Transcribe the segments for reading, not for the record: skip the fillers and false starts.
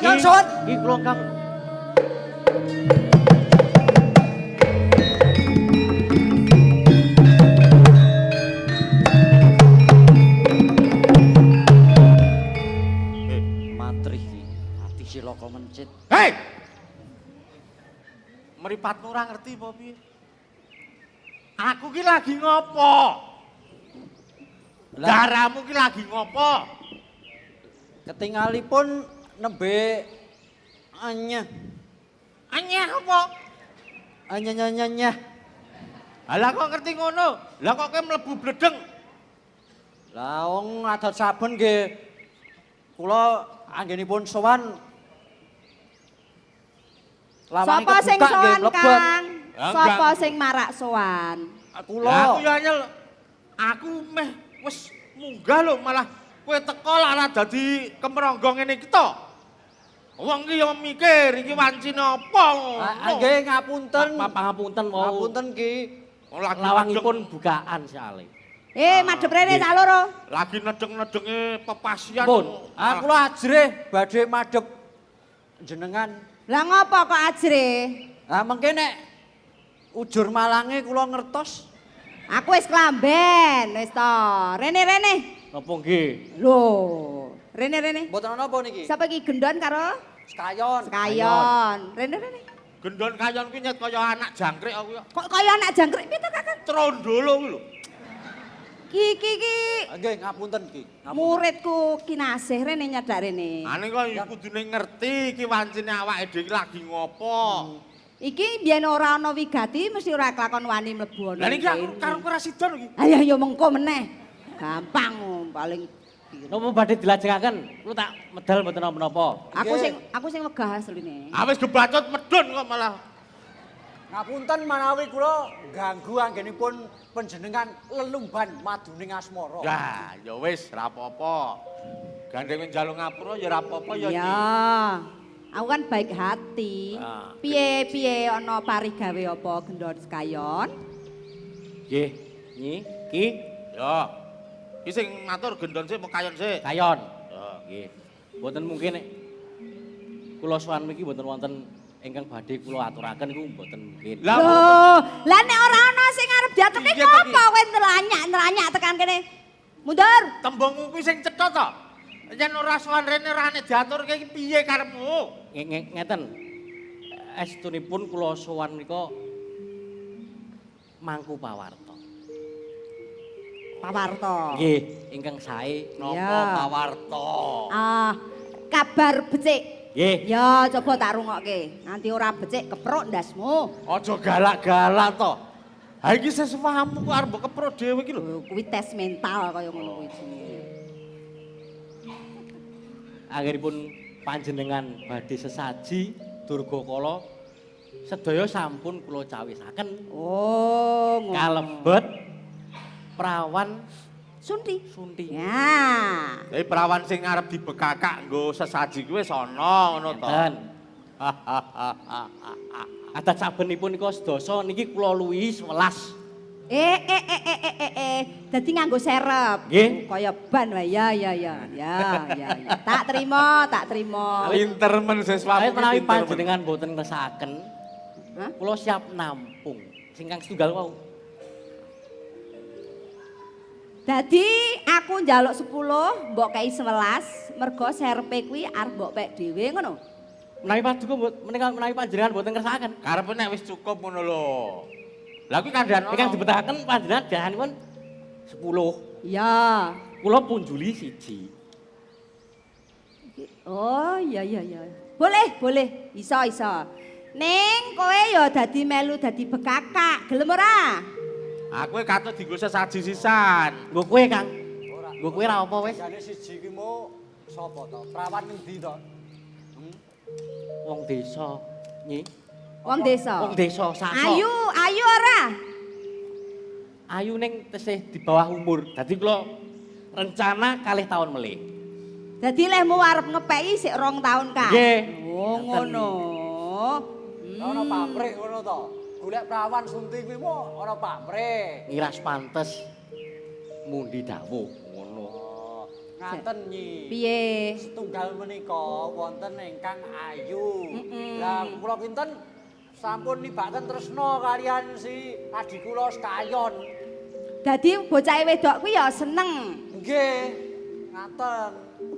ingkang sowan. Iki kula Kang. Matrih iki, ati silaka mencit. Hei! Mripatmu ora ngerti apa piye? Aku ki lagi ngopo? Daramu ki lagi ngopo? Ketingalipun nembe anyah. Anyah apa? Anyah-anyah. Lah kok ngerti ngono? Lah kok kowe mlebu bledeng? Lah wong adat saben nggih kula anggenipun sowan lawange Sapa sing kebuka nggih sowan, mlebet. Kang? Lah, Sapa enggak. sing marak sowan? Kula. Lah aku ya anyel. Aku meh wis munggah lho malah kowe teko lara dadi kemronggo ngene iki to. Wong iki ya mikir iki wancine apa ngono. Nggih ngapunten. Pangapunten wau. Ngapunten Ki. Lagi Lawangipun bukaan soalé. Eh, madhep rene cak loro. Lagi nedeng-nedenge pepasian. Pun. Ah kula ajrih badhe madhep jenengan. Lah ngopo kok ajrih? Lah mengke nek ujur malange kula ngertos. Aku wis klamben, wis to. Rene-rene. Napa nggih? Lho, rene-rene. Mboten ana apa niki? Sapa iki gendon karo Sekayon. Sekayon. Rene-rene. Gendon kayon kuwi nyet kaya anak jangkrik aku ya. Kok kaya anak jangkrik piye to, Kakang? Trondolo kuwi lho. Ki ki ki Nggih ngapunten Ki. Ngapunten. muridku kinasih rene nyedak rene. Ane kok ya kudune ngerti iki wancine awake dhewe iki lagi ngopo. Iki mbiyen ora ana wigati mesti ora kelakon wani mlebu ana. Lah niki aku karo ora sida lho iki. Ayo ya mengko meneh. Gampang paling Napa badhe dilajengaken? Kula tak medal mboten napa-napa. aku sing wegah asline. Ah wis gebacut medun kok malah. Ngapunten manawi kula ganggu anggenipun panjenengan lelumban maduning asmara. Ya, ya wis ora apa-apa. Gandeng njaluk ngapura ya ora apa-apa ya iki. Iya. Aku kan baik hati. Ah. Piye-piye ana parigawe apa gendon sekayon? Nggih, Nyi, Ki, Ya. Iki sing matur gendon sik apa kayon sik? kayon. Ya. Nggih. Mboten mungkin nek kula sowan mriki mboten wonten ingkang badhe kula aturaken niku mboten mungkin. Lah Loh, lah nek ora ana sing arep diaturke Piye to ki? ngopo kowe nranyak-nranyak tekan kene? Mundur. tembungmu kuwi sing cetha to. Yen ora sowan rene ora nek diaturke iki piye karepmu? Ngeten. Estunipun kula sowan menika mangku pawarta. Pawarto. Nggih, ingkang sae. Napa Iya. pawarta? Ah, kabar becik. Nggih. Ya, coba tak rungokke. Nanti ora becik keprok ndasmu. Aja galak-galak to. Ha iki sesuamu kok arep mbok keprok dhewe iki lho. Lho, kuwi tes mental kaya ngono kuwi jenenge. Anggenipun panjenengan badhe sesaji Durgakala sedaya sampun kula cawisaken. Oh, ngono. Kalebet prawan Sunti. Sunti. Ya. Tapi perawan sing arep dibekakak nggo sesaji kuwi wis ana ngono to. Enten. Adat sabenipun nika sedasa niki kula luwihi 11. Eh. Dadi nganggo serep. Nggih. Kaya ban wae. Ya ya ya. Ya ya ya. Tak terima, tak terima. Pinter men siswamu. Tapi menawi ki pinter men. panjenengan mboten ngersakaken, Hah? kula siap nampung. Singkang setunggal wau. Dadi aku njaluk 10, mbok kei 11, mergo serepe kuwi arep mbok pek dhewe ngono. Menawi paduka menika menawi panjenengan mboten ngersakaken. Karepe nek wis cukup ngono lho. Lah kuwi kandhane Ingkang dibetahaken panjenengan biasanipun 10. Iya. Kula punjuli 1. Oh, iya iya iya. Boleh, boleh. Iso iso. Ning kowe ya dadi melu dadi bekakak, gelem ora? Aku katut dienggo sesaji sisan. Nggo kowe, Kang. Ora. Nggo kowe ra apa wis. Jane siji ki mau sapa to? Prawan ngendi to? Wong desa, Nyi. Wong desa. Wong desa Saso. Ayu, ayu ora? Ayu ning tesih di bawah umur. Dadi kula rencana kalih tahun melih. Dadi lehmu arep ngepeki sik 2 tahun, Kang. Nggih. Oh, ngono. Ana pamrih ngono to. Golek prawan Sunti kuwi mau ana pamrih. Ngiras pantes mundi dawuh ngono. Oh, Ngaten Nyi. Piye? Setunggal menika wonten ingkang ayu. Lah kula kinten sampun nibaken tresna kalian si adi kula Sekayon. Dadi bocah wedok kuwi ya seneng. Nggih. Ngaten.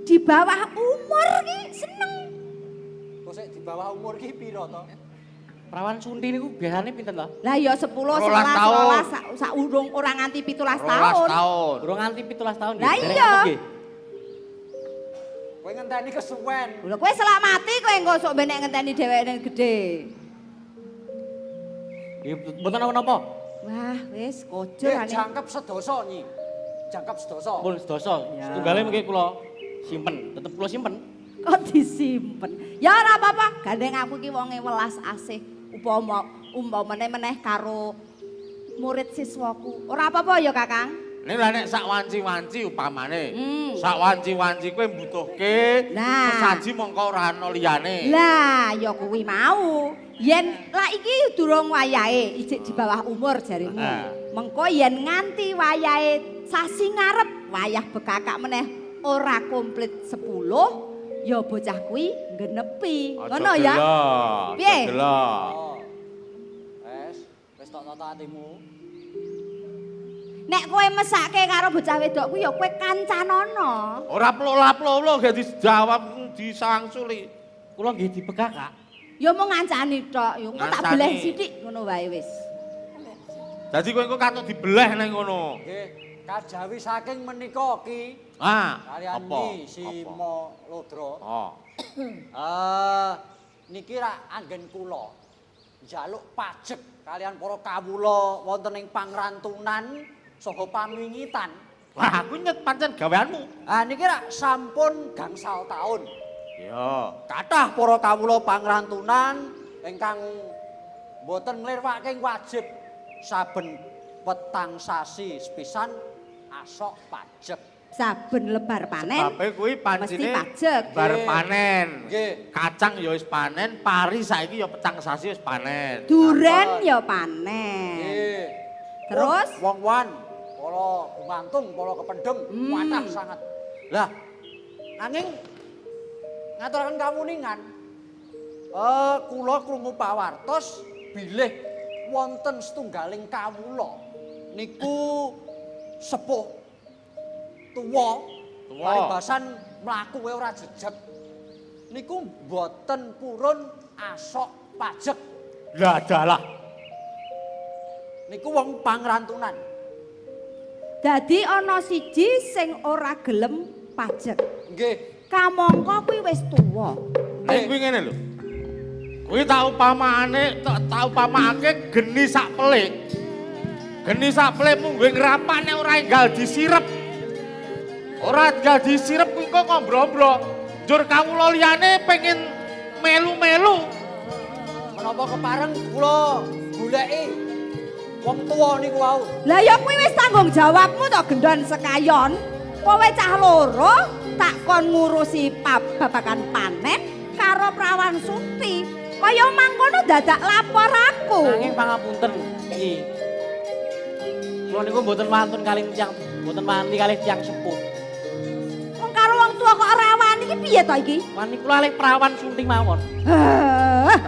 Di bawah umur ki seneng. Kok sik di bawah umur ki pira to? Prawan sunti niku biasane pinten to? Lah ya 10, 11, 12 sak urung ora nganti 17 tahun. Tahun. Urung nganti 17 tahun. Lah iya. Kowe ngenteni kesuwen. Lho kowe selak mati kowe engko sok ben nek ngenteni dheweke ning gedhe. Nggih, mboten napa-napa. Wah, wis kojur ane. Jangkep sedasa Nyi. Jangkep sedasa. Pun sedasa. Setunggale mengke kula simpen, tetep kula simpen. Kok disimpen? Ya ora apa-apa, gandeng aku ki wonge welas asih. Upama umpamane meneh karo murid siswaku. Ora apa-apa ya, Kakang. Nek lah nek sak wanci-wanci upamane. Sak wanci-wanci kowe mbutuhke sesaji mongko ora ana liyane. Lah, ya kuwi mau. Yen lah iki durung wayahe, ijik di bawah umur jaremu. Mengko yen nganti wayahe sasi ngarep, wayah bekakak meneh ora komplit 10, ya bocah kuwi nggenepi. Ngono ya? Piye? Wes, wis tok tata atimu. Nek kowe mesake karo bocah wedok kuwi ya kowe kancanono. Ora plo-plo gak dijawab disangsuli. Kula nggih dibekakak. Ya mung ngancani tok, ya engko tak beleh sithik ngono wae wis. Dadi kowe engko katut dibeleh nang ngono. Nggih, kajawi saking menika Ki. Ah, kalian apa? Ki Simo Lodra. Oh. Niki rak anggen kula njaluk pajek kalian para kawula wonten ing pangrantunan saha pamingitan. Wah, aku nyet pancen gaweanmu. Ah niki rak sampun gangsal taun. Iya. Kathah para kawula pangrantunan ingkang mboten nglirwake wajib saben petang sasi sepisan asok pajek. Saben lebar panen. Sebabe kuwi pancine mesti pajek. Bar panen. Nggih. Kacang ya wis panen, pari saiki ya petang sasi wis panen. Duren ya panen. Nggih. Terus wong wan para gumantung, para kependem, kathah sanget. Lah nanging ngaturaken kawuningan kula krungu pawartos bilih wonten setunggaling kawula niku sepuh tuwa paribasan mlaku wae ora jejeg niku mboten purun asok pajek. Lah dalah niku wong pangrantunan. Dadi ana siji sing ora gelem pajek. Nggih. Kamangka kuwi wis tuwa. Nek kuwi ngene lho. Kuwi tak upamane, tak upamake geni sak pelik. Geni sak pelik mungguhe ngrapak nek ora enggal disirep. Ora enggal disirep kuwi kok ngombro-ombro. Njur kawula liyane pengin melu-melu. Menapa kepareng kula goleki wong tuwa niku wau. Lah ya kuwi wis tanggung jawabmu to Gendon Sekayon. Kowe cah loro tak kon ngurusi babagan panen karo prawan sunti. Kaya mangkono dadak lapor aku. Nanging pangapunten Nyi. Kula niku mboten wantun kalih tiyang, mboten wani kalih tiyang sepuh. Wong karo wong tuwa kok ora wani iki piye to iki? Wani kula kalih prawan sunti mawon.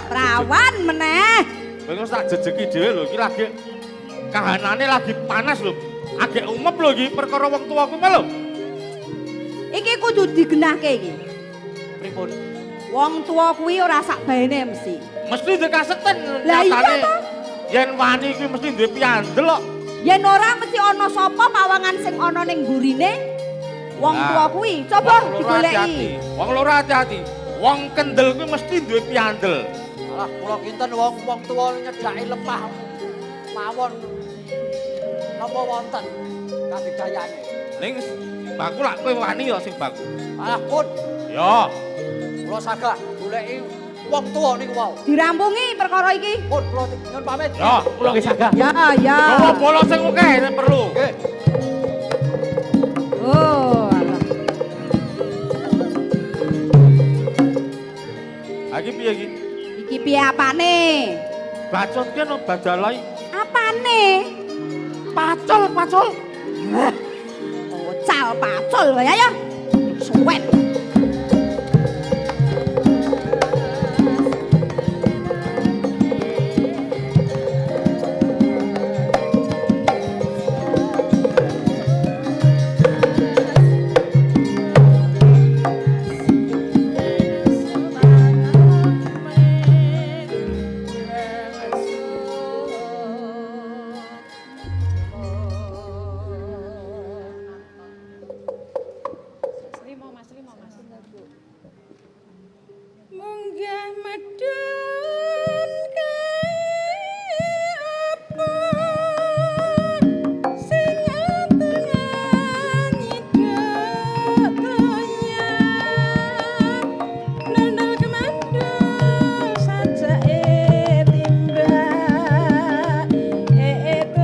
Prawan meneh. Kowe wis tak jejeki dhewe lho iki lagi kahanane lagi panas lho. Agek umep lho iki perkara wong tuaku mah lho. Iki kudu digenahke iki. Pripun? Wong tuwa kuwi ora sak baene mesti. Mesti dikasekten Lah iya to. Yen wani iki mesti duwe piandel kok. Yen ora mesti ana sapa pawangan sing ana ning mburine wong tuwa kuwi. Coba digoleki. Wong loro hati-hati. Wong kendel kuwi mesti duwe piandel. Alah kula kinten wong tuwa nyedhaki lemah mawon. Napa wonten kadigayane? Ning baku lak kowe wani ya sing baku. Alah pun. Ya. Kula sagah goleki wong tuwa niku wau. Dirampungi perkara iki. Pun kula nyuwun pamit. Ya, kula nggih sagah. Ya, ya. Gawa bola sing akeh nek perlu. Nggih. Oh, alah. Ha iki piye iki? Iki piye apane? Bacot ki ono badalai. Apane? Pacul, pacul. Ocal, pacul wae ya. Kesuwen. Munggah medun kae apa sing atengan nyidhek toya nendel kemandul sajake timbak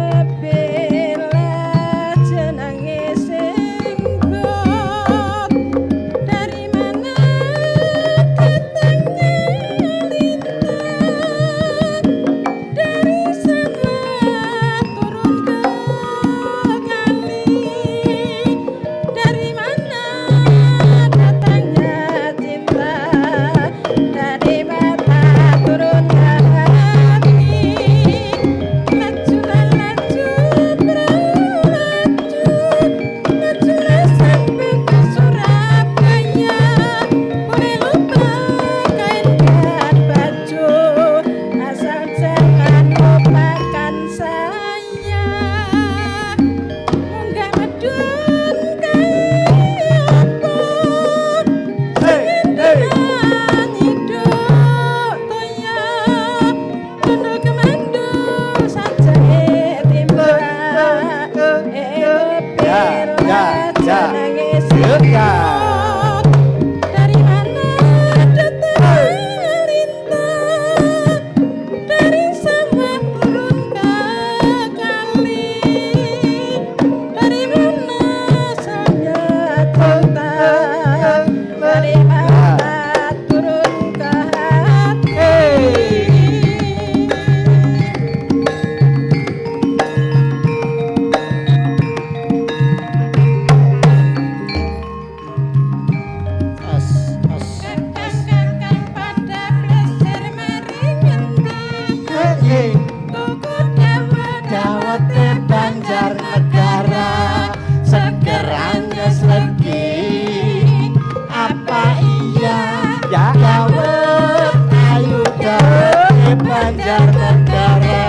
tebela jenenge sing got dari mana datangnya lintang dari sana turun ke kali dari mana datangnya cinta dari mata turun ke hati laju laju berlaju majulah sampai ke Surabaya boleh lupa kain dan baju asal jangan lupakan saya munggah medun kae apa sing hidup toya tunduk kemandul sajake timbak Ya, ya, ya. jenenge Ya. singgot dari mana datang lintang dari sawah turun ke kali dari mana asalnya cinta dari mata turun ke hati. As, as. Kakang-kakang pada plesir maring ngendi tuku dawet Dawete Banjarnegara seger anyes legi. Apa iya Ya. dawet ayu dawete Banjarnegara.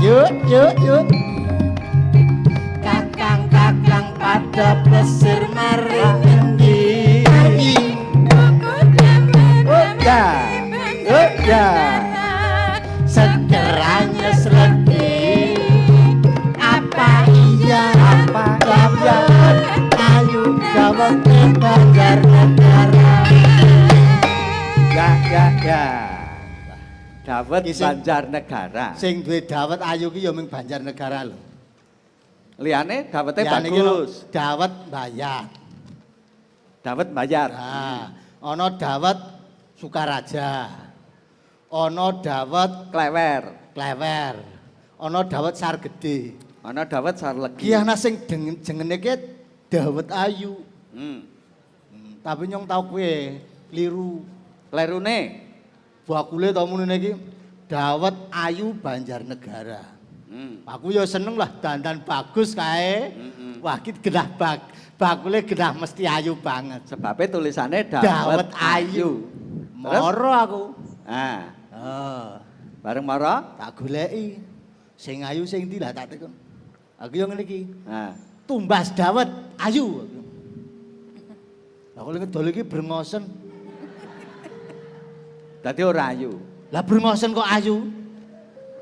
Yuk, yuk, yuk. Kakang-kakang pada plesir maring endi? Tuku dawet Ya. Ya. Seger anyes legi. Apa iya Apa iya? dawet ayu dawete Banjarnegara? Ya, ya, ya. Dawet Ki sing- Banjarnegara. Sing duwe dawet ayu ki ya ming Banjarnegara lho. Liyane dawete Liyane ki lho, bagus. Dawet Bayat. Dawet bayar. Nah, ana dawet Sukaraja. Ana dawet Klewer. Klewer. Ana dawet Sargede. Ana dawet Sarlegi. Ki ana sing jengene ki dawet ayu. Tapi nyong tau kowe kliru. Klerune. Bakule to munine iki dawet ayu Banjarnegara. Aku ya seneng lah dandan bagus kae. Wah ki genah bakule genah mesti ayu banget. Sebabe tulisane dawet, Dawet ayu. Terus? Moro aku. Ah, Heeh. bareng moro. Tak goleki. Sing ayu sing ndi lah tak tekon. Aku yo ngene iki. Ah. Tumbas dawet ayu. Lah kok ngedol iki brengosen. Dadi ora ayu. Lah brengosen kok ayu?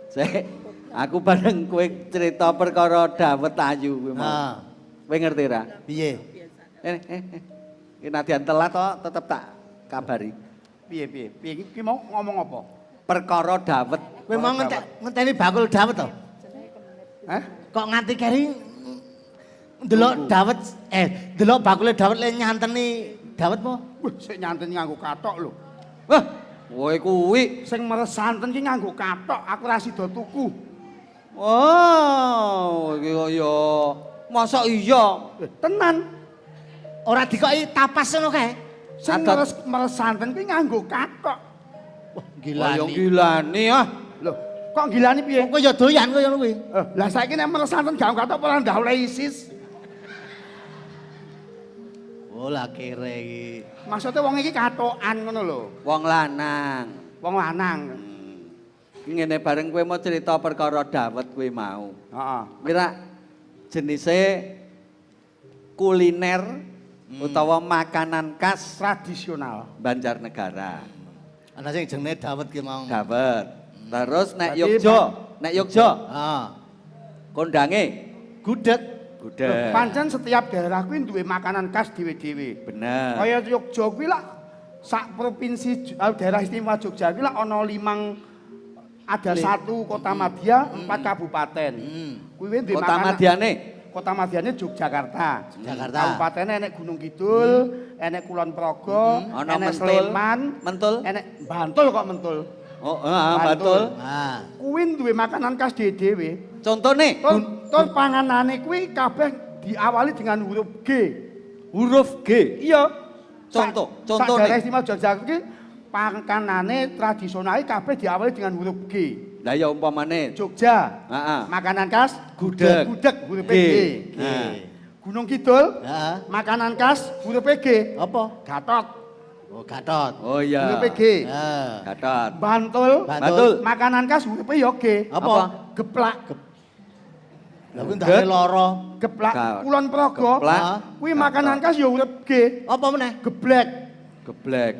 Sik, aku bareng kowe cerita perkara dawet ayu kuwi mau. Nah, Kowe ngerti ra? piye? Eh. Iki nadyan telat to tetep tak kabari. Piye piye? Piye iki ki mau ngomong apa? Perkara dawet. Kowe mau ngenteni bakul dawet to? Hah? Kok nganti keri ndelok dawet ndelok bakule dawet le nyanteni dawet po? Wah, sik nyanteni nganggo kathok lho. Wah, Kowe kuwi. Sing meres santen ki nganggo kathok, aku ora sida tuku. Oh, iki kok ya mosok iya. Tenan. Ora dikoki tapas ngono kae. Sing meres santen kuwi nganggo kathok. Wah, Kaya gilani. gilani ah. Lho, kok gilani piye? Kok ya doyan kaya ngono kuwi. Lah saiki nek meres santen gak nganggo kathok ora ndak oleh ISIS. Oh, lah kere iki. Maksudnya wong iki kathokan ngono lho. Wong lanang. Wong lanang. Ngene bareng kowe mau cerita perkara dawet kowe mau. Heeh. Mira jenise kuliner utawa makanan khas Tradisional. Banjarnegara. Ana sing jenenge dawet ki mau. Dawet. Terus nek Berarti Yogya, nek Yogya Ah, kondange gudeg. gudeg. Pancen setiap daerah kuwi duwe makanan khas dhewe-dhewe. Bener. Kaya Yogya kuwi lak sak provinsi daerah istimewa Jogja kuwi lak ana 5 ada 1 kota madya, 4 kabupaten. Kuwi duwe Kota makanan Madiane Kota Madiane Yogyakarta. Yogyakarta. Kabupatennya enek Gunung Kidul, enek Kulon Progo, Ana enek Mentul. Sleman, Mentul. enek Bantul kok Mentul. Oh, heeh, Bantul. Ah, Kuwi duwe makanan khas dhewe-dhewe. Contone Tur panganane kuwi kabeh diawali dengan huruf G. huruf G. Iya. Contoh, Sak contone. daerah istimewa Jogja iki panganane tradisional kabeh diawali dengan huruf G. Lah ya umpamane Jogja. Heeh. Makanan khas Gudeg. Gudeg huruf G. G. Nah. Gunung Kidul, Heeh. makanan khas huruf G. Apa? Gatot Oh, gatot. Oh iya. huruf G. Heeh. Gatot. Bantul, Bantul. makanan khas huruf ya G. Apa? Geplak, Lah kuwi ndake lara. geplak Ga- Kulon Progo. Geplak. Kuwi makanan khas ya huruf G. Apa meneh? Geblek. Geblek.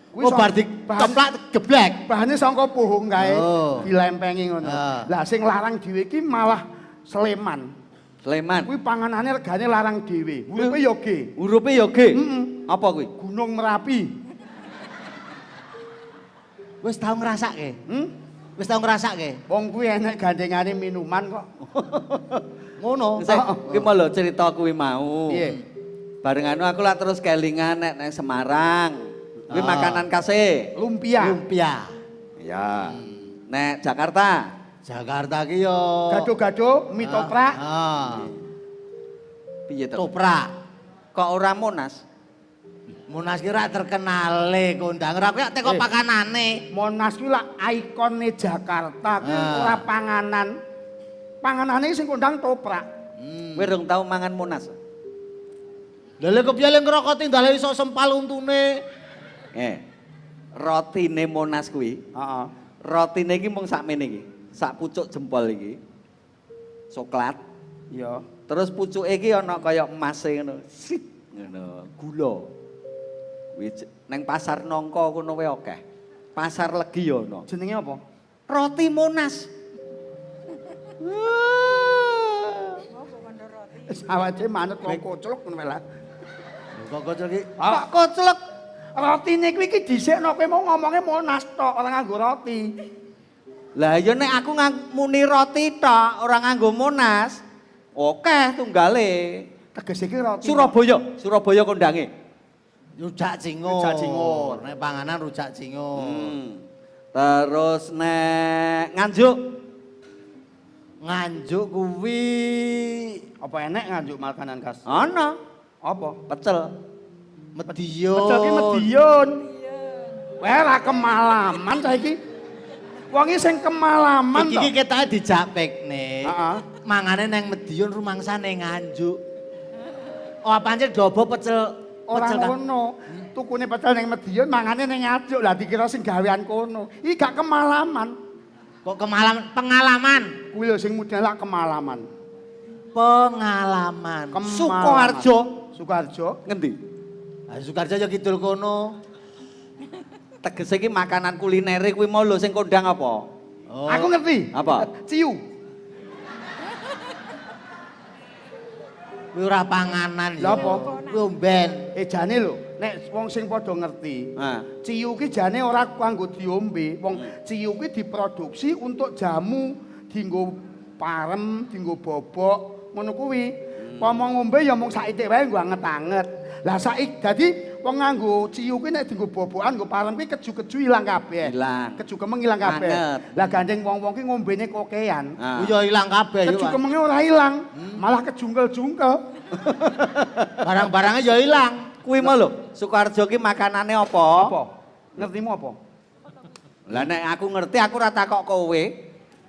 Kuwi Oh, bar dikeplak geblek. Bahane sangka pohong kae Oh. dilempengi ngono. Ah. Lah sing larang dhewe iki malah Sleman. Sleman. Kuwi panganane regane larang dhewe. Hurufe ya G. Hurufe ya G. Apa kuwi? Gunung Merapi. Wis tau ngrasake? Hmm? Wis tau ngrasake? Wong kuwi enek gandengane minuman kok. Ngono. Sik, kuwi mau lho cerita kuwi mau. Piye? Bareng anu aku lah terus kelingan nek nang Semarang. Kuwi Ah. makanan khase. Lumpia. Lumpia. Iya. Nek Jakarta, Jakarta ki yo Gado-gado, mie toprak. Ah. piye to? Toprak. Kok ora Monas? Monas ki ora terkenale kondang. Ora kuwi teko pakanane. Monas kuwi lak ikone Jakarta kuwi Ah. ora panganan. Panganane sing kondang toprak. Kowe rong tau mangan Monas? Lha lha kepiye le ngrokoti ndale iso sempal untune. Eh. Rotine Monas kuwi, Heeh. rotine iki mung sakmene iki. Sak pucuk jempol iki. Coklat. Iya. Terus pucuke iki ana kaya emase ngono. Sit ngono, gula. Kuwi neng pasar Nongko kono wae akeh. Pasar Legi ya ana. Jenenge apa? Roti Monas. Awake manut wong koclok ngono wae lah. Kok kocok iki Kok koclek? Rotine kuwi iki dhisikno kowe mau ngomongnya Monas tok, ora nganggo roti. Lah ya nek aku muni roti tok, ora nganggo Monas. Oke tunggale. Tegese iki roti. Surabaya, Surabaya kondange. rujak cingur. Rujak cingur. Nek panganan rujak cingur. Terus nek Nganjuk, Nganjuk kuwi Apa enek nganjuk makanan khas? ana Apa? pecel. Medion. Pecel ki Medion. Wah, ra kemalaman saiki. Wong iki sing kemalaman Iki to. iki ketoke dijak piknik. Heeh. Mangane nang Medion rumangsane Nganjuk. Oh, pancen dobo pecel Ora pecel kan? ngono. Tukune pecel ning Medion, mangane ning Nganjuk. Lah dikira sing gawean kono. Iki gak kemalaman. Kok kemalaman pengalaman. Kuwi lho sing model lak kemalaman. Pengalaman. Kemalaman. Sukoharjo. Sukoharjo. Ngendi? Ah, Sukoharjo ya kidul kono. Tegese iki makanan kulinere kuwi mau lho sing kondang apa? Oh. Aku ngerti. Apa? Ciu. Kuwi ora panganan Lah apa? Kuwi omben. Eh jane lho, nek wong sing padha ngerti. Ah. Ciu ki jane ora kanggo diombe. Wong ciu ki diproduksi untuk jamu, dienggo parem, dienggo bobok, ngono kuwi. Pomo ngombe ya mung saithik wae nggo anget-anget. Lah saiki dadi Wong nganggo ciu kuwi nek dienggo bobokan, nggo parem kuwi keju-keju ilang kabeh. Ilang. Keju kemeng ilang kabeh. Anget. Lah gandeng wong-wong ki ngombene kokean. Ah. Ku yo ilang kabeh yo. Keju kemenge ora ilang, malah kejungkel-jungkel. Barang-barangnya yo ilang. Kuwi mau lho, Sukoharjo ki makanane apa? Apa? Ngertimu apa? Lah nek aku ngerti aku ora takok kowe.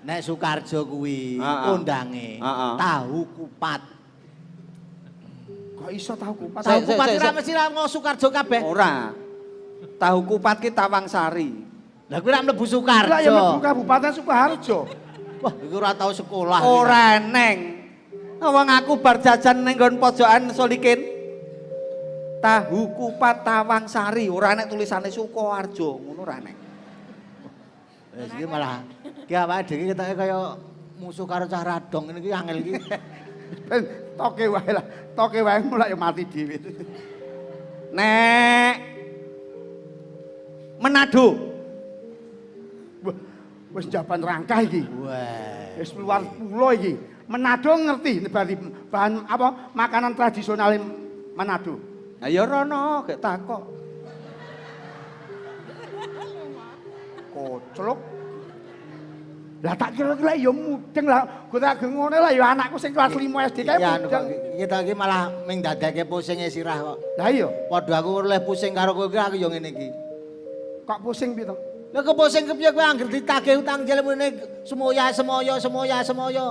Nek Sukoharjo kuwi Heeh. kondange Heeh. tahu kupat. Kok iso tahu kupat? Tahu Sik, sik, kupat sik, ora sik. mesti ra ngo Sukoharjo kabeh. Ora. Tahu kupat ki Tawangsari. Lah kuwi ra mlebu Lah ya Sukoharjo. mlebu Kabupaten Sukoharjo. Wah, iku ora tau sekolah. Ora eneng. Wong aku bar jajan ning nggon pojokan Solikin. Tahu kupat Tawangsari, ora enek tulisane Sukoharjo, ngono ora enek. Wis iki malah ki awake dhewe ketoke kaya musuh karo cah radong ngene iki angel iki. Ben toke wae lah, toke wae mulai ya mati dhewe. Nek Manado. Wah, wis jaban rangkah iki. Wah. Wis luar pulau iki. Manado ngerti berarti bahan apa makanan tradisional Manado. Ayo rono, gek takok. Koclok. Lah tak kira-kira ya mudeng lah. Gue tak ngono lah ya anakku sing kelas 5 SD kae Ya anu kok mudeng. kita iki malah ming dadekke pusinge sirah kok. Lah iya, Padha aku oleh pusing karo kowe iki aku ya ngene iki. kok pusing piye to? Lah kok pusing kepiye kowe angger ditagih utang jale mene semoya semoya semoya semoya.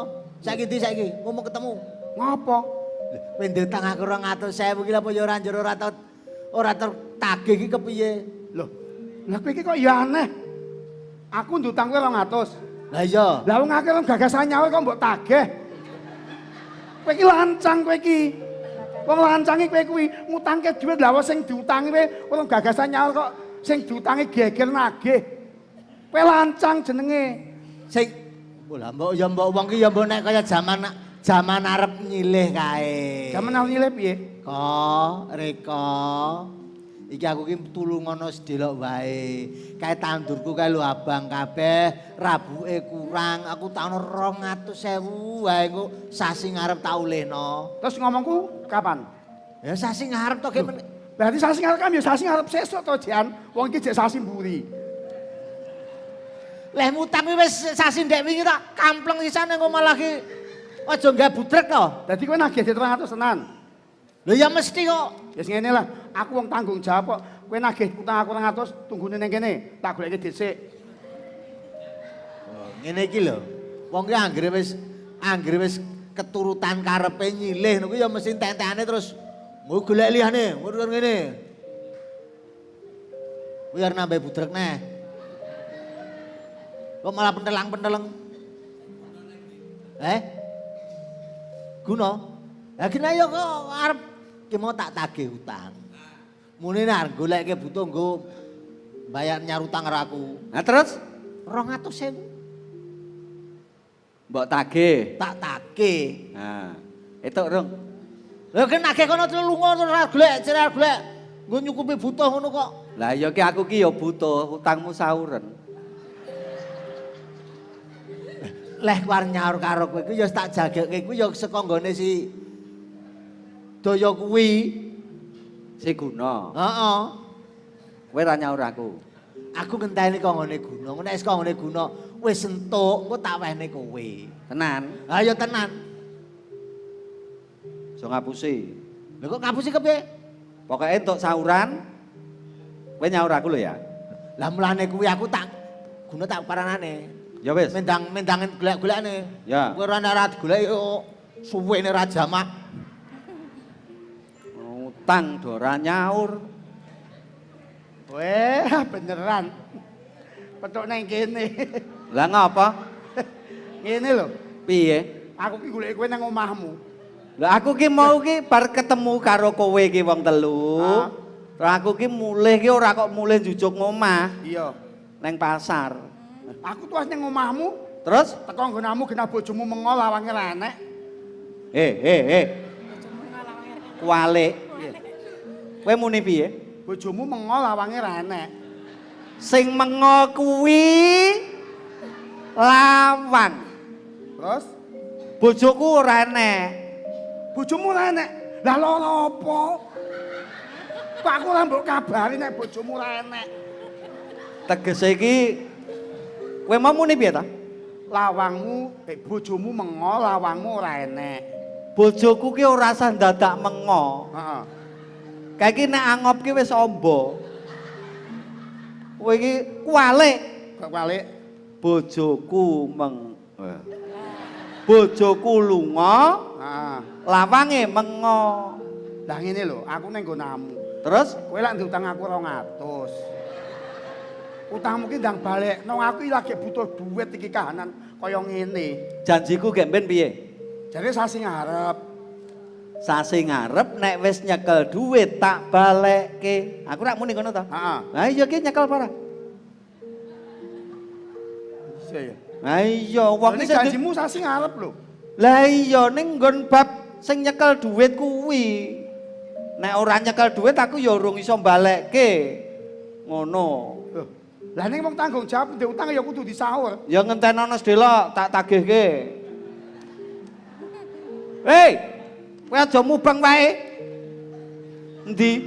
Saiki ndi saiki ngomong ketemu. Ngopo? Kowe ndutang aku 200.000 iki lha apa ya ora njur ora tau ora tertagih iki kepiye? Loh, lah kowe iki kok ya aneh. Aku ndutang kowe 200. Lah iya. Lah wong akeh wong gagasan nyawa kok mbok tagih. Kowe iki lancang kowe iki. Wong lancange kowe kuwi ngutangke dhuwit lah wong sing diutangi kowe wong gagasan nyawa kok sing diutangi geger nagih. Kowe lancang jenenge. Sing lah mbok ya mbok wong ki ya mbok nek kaya jaman jaman arep nyilih kae. Jaman arep nyilih piye? Ko, Reka. Iki aku ki tulungono sedelok wae. Kae tandurku kae lho abang kabeh, rabuke kurang. Aku taun 200.000 wae engko sasi ngarep tak ulehno. Terus ngomongku kapan? Ya sasi ngarep to ki men. Berarti sasi ngarep kan ya sasi ngarep sesuk to, Jan. Wong iki jek sasi mburi. Leh mutang kuwi wis sasi ndek wingi tak kampleng sisane engko malah ki aja nggawe budrek to. Dadi kowe nagih 300 tenan. Lho ya mesti kok. Ya sing ngene lah, aku wong tanggung jawab kok. Kowe nagih utang aku 200, tunggune ning kene, tak goleke dhisik. Oh, ngene iki lho. Wong ki anggere wis keturutan karepe nyilih niku ya mesti entek-entekane terus nggo golek liyane, ngono ngene. Kuwi arep nambah budrek neh. Kok malah pentelang-penteleng. Eh? Guna. Lah kene ya kok arep ki mau tak tagih utang. Mune nek arep goleke butuh nggo bayar nyar utang karo aku. Nah terus 200.000 mbok tagih. tak tagih. Nah, itu rung. Lha kan nagih kono terus lunga terus ora golek, cere ora golek. Nggo nyukupi butuh ngono kok. Lah ya ki aku ki ya butuh utangmu sauren. Leh war nyaur karo kowe kuwi ya tak jageke kuwi ya saka nggone si Daya kuwi. Si Guna. Heeh. Kowe ora nyaur aku. Aku ngenteni kok nggone Guna. Nek wis kok nggone Guna wis entuk, engko tak wehne kowe. Tenan. Ha ya tenan. Aja ngapusi. Lha kok ngapusi kepiye? Pokoke entuk sauran kowe nyaur aku lho ya. Lah mulane kuwi aku tak Guna tak paranane. Ya wis. Mendang mendangin golek-golekane. Ya. Kowe ora ora digoleki kok suwene ra jamak. Utang do ora nyaur. Weh, beneran. Petuk nang kene. Lah ngapa? Ngene lho, Piye? aku ki golek kowe nang omahmu. Lah aku ki mau ki bar ketemu karo kowe ki wong telu. Ah. Terus aku ki mulih ki ora kok mulih njujuk ngomah Iya. neng pasar. Aku tuh nang omahmu, Terus teko nggonamu genah bojomu mengo lawange ra enek. eh. Kualik. Kowe muni piye? Bojomu mengo lawange ra enek. Sing mengo kuwi lawang. Terus Bojoku ora enek. bojomu ra enek. Lah lara apa? Kok aku ora mbok kabari nek bojomu ora enek. Tegese iki kowe mau muni piye ta? Lawangmu, bojomu mengo, lawangmu ora enek. Bojoku ki ora usah dadak mengo. Heeh. Kae iki nek angop ki wis amba. Kowe iki kualik. Kok kualik? Bojoku meng Bojoku lunga, heeh. Lawange mengo. Lah ngene lho, aku ning nggonamu. Terus kowe lak ndutang aku 200. Utangmu ki ndang balekno, aku iki lagi butuh duit iki kahanan kaya ngene. Janjiku gek mben piye? Jare sasi ngarep. Sasi ngarep nek wis nyekel duit tak balekke. Aku rak muni ngono ta? Heeh. Lah iya ki nyekel apa ora? Iya ya. Lah iya wong iki janjimu sasi ngarep lho. Lah iya ning nggon bab sing nyekel duit kuwi. Nek ora nyekel duit aku ya urung iso balekke. Ngono. Loh, lah ning wong tanggung jawab ndek utang ya kudu disaur. Ya ngentenono sedelok tak tagihke. Hei, kowe aja mubeng wae. Endi?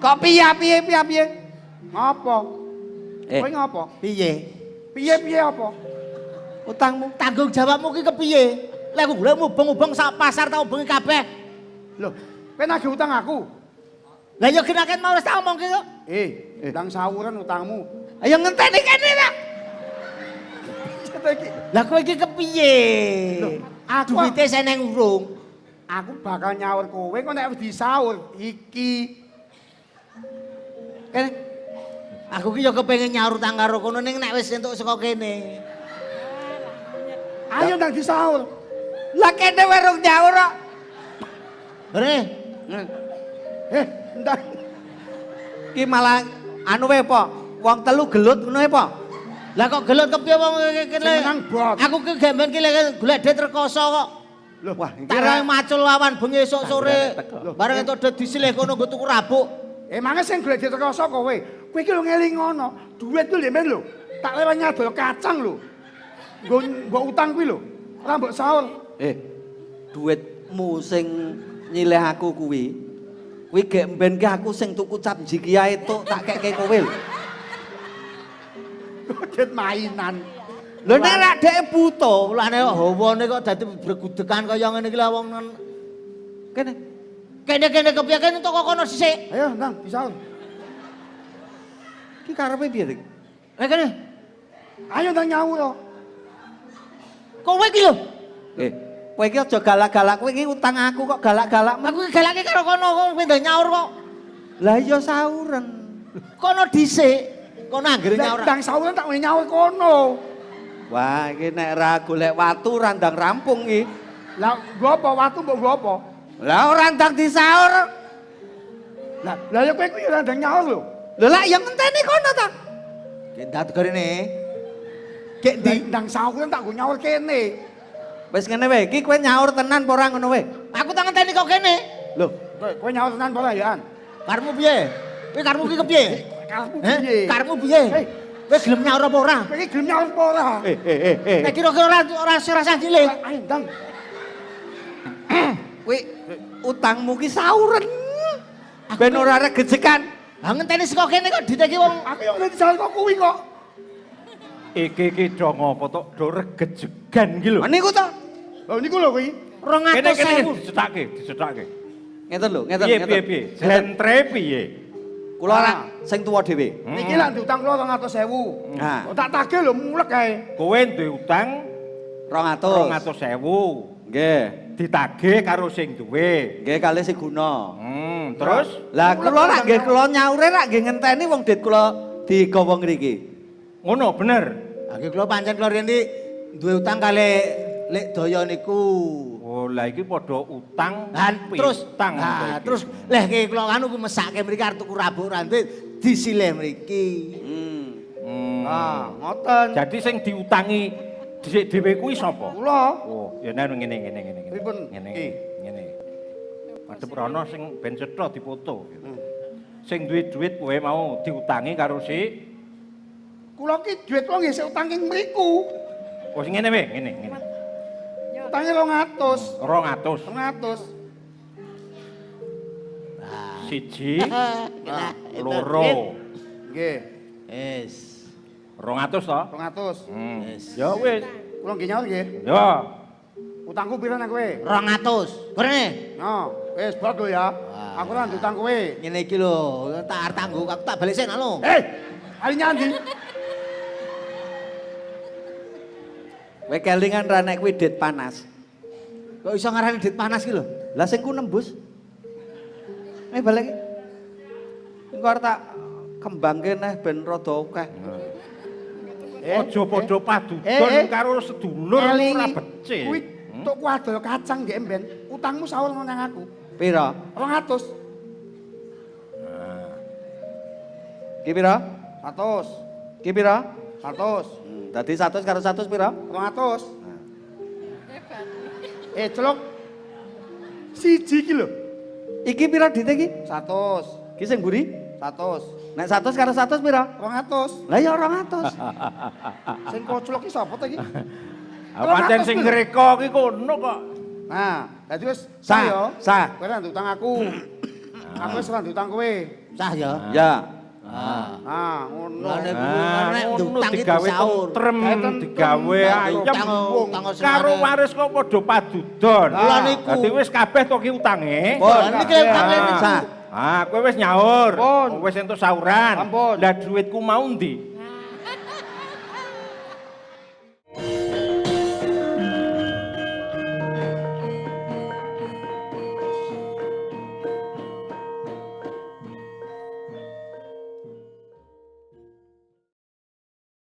Kok piye piye piye? Ngopo? Kowe ngopo? Piye? Piye-piye apa? Utangmu tanggung jawabmu ki kepiye? Lah aku golek mubeng-mubeng sak pasar tak ubengi kabeh. Loh, kowe nagih utang aku. Lah ya genaken mau wis tak omongke kok. Ndang sawuran utangmu. Ayo ngenteni kene ta. Lah kowe iki kepiye? Loh, aku duwite seneng urung. Aku bakal nyaur kowe kok nek wis disaur iki. Kene. Aku ki ya kepengin nyaur utang karo kono ning nek wis entuk saka kene. Ayo ndang disaur. Lah kene wae rung nyaur kok. Re. Ndang. Ki malah anu wae po, wong telu gelut ngono wae po. Lah kok gelut kepiye wong kene? Aku ki gemben ki golek duit rekoso kok. Loh, wah iki tak macul awan bengi esuk sore. Bareng entuk duit disilih kono nggo tuku rabuk. Emange sing golek duit rekoso kowe. Kowe iki lho ngelingono, duit kuwi lho men lho. Tak lewat nyadol kacang lho. Nggo mbok utang kuwi lho. Ora mbok saur. Duitmu sing nyileh aku kuwi. Kuwi gek mben ki aku sing tuku cap jikia entuk tak kekke kowe lho. Duit mainan. Lho nek rak dhek buta, mulane kok hawane kok dadi bregudekan kaya ngene iki lha wong kene. Kene-kene kepiye kene toko kono sisik. Ayo ndang disaur. Ki karepe piye iki? Kene. Ayo ndang nyaur. Kowe iki lho. Kowe iki aja galak-galak, kowe iki utang aku kok galak-galak. Aku iki galake karo kono kok kowe ndang nyaur kok. Lah iya sauren. Kono dhisik. Kono anggere nyaur. Ndang sauren tak nyaur kono. Wah, iki nek ra golek watu ra ndang rampung iki. Lah nggo apa watu mbok nggo apa? Lah ora ndang disaur. Lah ya kowe kuwi ora ndang nyaur lho. Lho lah ya ngenteni kono ta. Gek ndak rene. Gek ndi ndang sauren tak nggo nyaur kene. Wis ngene wae, iki kowe nyaur tenan apa ora ngono wae? Aku tak ngenteni kok kene. Lho, kowe nyaur tenan apa ora ya, An? Karepmu piye? Kowe karepmu ki kepiye? Karepmu piye? Karepmu piye? Kowe gelem nyaur apa ora? Kowe iki gelem nyaur apa ora? Nek kira-kira ora ora cilik. Ayo ndang. Kowe utangmu ki sauren. Ben ora regejekan. Lah ngenteni saka kene kok diteki wong. Aku yo ngenteni saur kok kuwi kok. Iki iki do ngopo tok do regejegan iki lho. Niku to. Lho niku lho kuwi. 200.000 dicethake, dicethake. Ngeten lho, ngeten. Piye piye? Jentre piye? Kula ora sing tuwa dhewe. Niki lak diutang kula 200.000. Nah. Tak tagih lho mulek kae. Kowe duwe utang 200.000. 200.000. Nggih. Ditagih karo sing duwe. Nggih kalih sing guna. Terus? Lah kula rak nggih kula nyaure rak nggih ngenteni wong dit kula digawa ngriki. Ngono bener. Lah nggih kula pancen kula rene duwe utang kalih Lek Daya niku. Oh, lah iki padha utang. Lah terus utang. Lah terus leh ki kula anu ku mesake mriki arep tuku rabuk ra duwe disilih mriki. Ah, ngoten. Jadi sing diutangi dhisik dhewe kuwi sapa? Kula. Oh, ya nek ngene ngene ngene ngene. Pripun? Ngene ngene. Madhep rono sing ben cetha dipoto. Sing duwe duit kowe mau diutangi karo si Kula ki duit kula nggih sik utang ing mriku. Oh, sing ngene wae, ngene ngene. Utange 200. 200. 200. Siji, loro. Nggih. Wis. 200 to? 200. Hmm. Ya wis. Kula nggih nyaur nggih. Ya. Utangku pira nang kowe? 200. Gorene. No, wis blok lho ya. Aku ora ndutang kowe. Ngene iki lho, tak arep tanggung, aku tak balik sik nak lho. Eh, ali nyandi. Kowe kelingan ra nek kuwi dit panas. Kok iso ngarani dit panas ki lho? Lah sing ku nembus. Balik. Engko arep tak kembangke neh ben rada akeh. Aja padha padudon karo sedulur ora becik. Kuwi tuku adol kacang nggih emben. Utangmu saur nang aku. Pira? 200. Ki pira? 100. Ki pira? 100. Dadi 100 karo 100 pira? 200. Celuk. Siji iki lho. Iki pira dite iki? 100. Ki sing mburi? 100. Nek 100 karo 100 pira? 200. Lah ya 200. Sing koclok ki sapa ta iki? Pancen sing ngreka ki kono kok. Nah, dadi wis Sah, ya. sah. Kowe ora ndutang aku. Aku wis ora ndutang kowe. Sah ya. Ya. Nah, ngono. Lah nek nek Ngono ndutang iki digawe disaur. tentrem, digawe ayem. Karo waris kok padha padudon. Lah niku. Dadi wis kabeh to ki utange. Lah niki utange niku. Ah, kowe wis nyaur. Pun. Wis entuk sauran. Ampun. Lah duitku mau ndi?